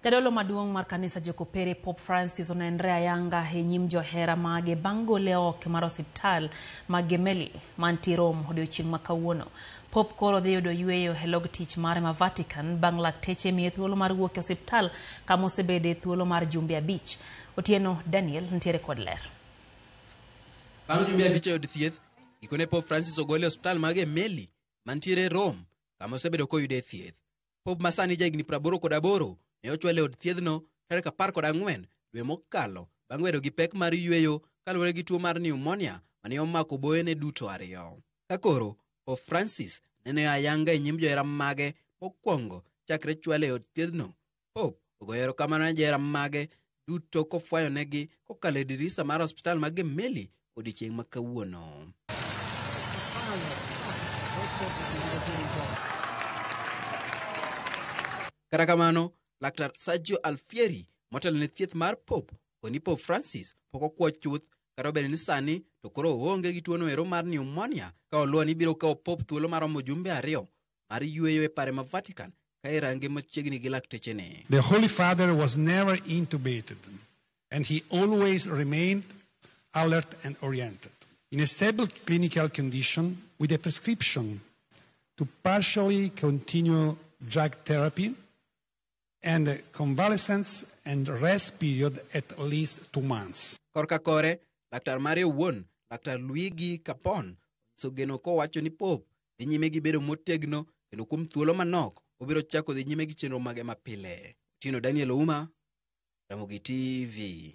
Jadolo maduong' mar kanisa Jokopere Pope Francis onenre ayanga e nyim johera mage bang' gole oko mar osiptal ma Gemelli mantie Rome odiochieng' ma kawuono. Pope koro dhi yudo yueyo e log tich mare ma Vatican bang' lakteche miye thuolo mar wuok e osiptal kama osebede thuolo mar jumbe 5. Otieno Daniel nitiere kod ler. Bang' jumbe 5 e od thieth, gikone Pope Francis ogole e osiptal ma Gemelli mantiere Rome kama osebedo koyude thieth. Pope ma sani jahigni 88 ne ochwale e od thiedhno tarik 14 dwe mokalo bang' bedo gi pek mar yueyo kaluwore gi tuo mar pneumonia mane omako boyene duto 2. Ka koro Pope Francis nene ayanga e nyim johera mage mokwongo chakre chwale e od thiedhno. Pope ogoyo erokamano ne johera mage duto kofwayonegi kokalo e dirisa mar osiptal ma Gemelli odiechieng' ma kawuono. Kata kamano, Laktar Sergio Alfieri motelo ne thieth mar Pope koni Pope Francis pok okwo chuth kata obedo ni sani to koro oonge gi tuono ero mar pneumonia ka oluwo ni biro kawo Pope thuolo maromo jumbe 2 mar yueyo e pare ma Vatican ka irange machiegni gi laktechene. The Holy Father was never intubated and he always remained alert and oriented. In a stable clinical condition with a prescription to partially continue drug therapy and convalescence and rest period at least 2 months. Korka kore, Laktar mare owuon, Laktar Luigi Capone, onyiso geno kowacho ni Pope dhi nyime gi bedo motegno kendo kuom thuolo manok obiro chako dhi nyime gi chenro mage mapile. Otieno Daniel Ouma, Ramogi TV.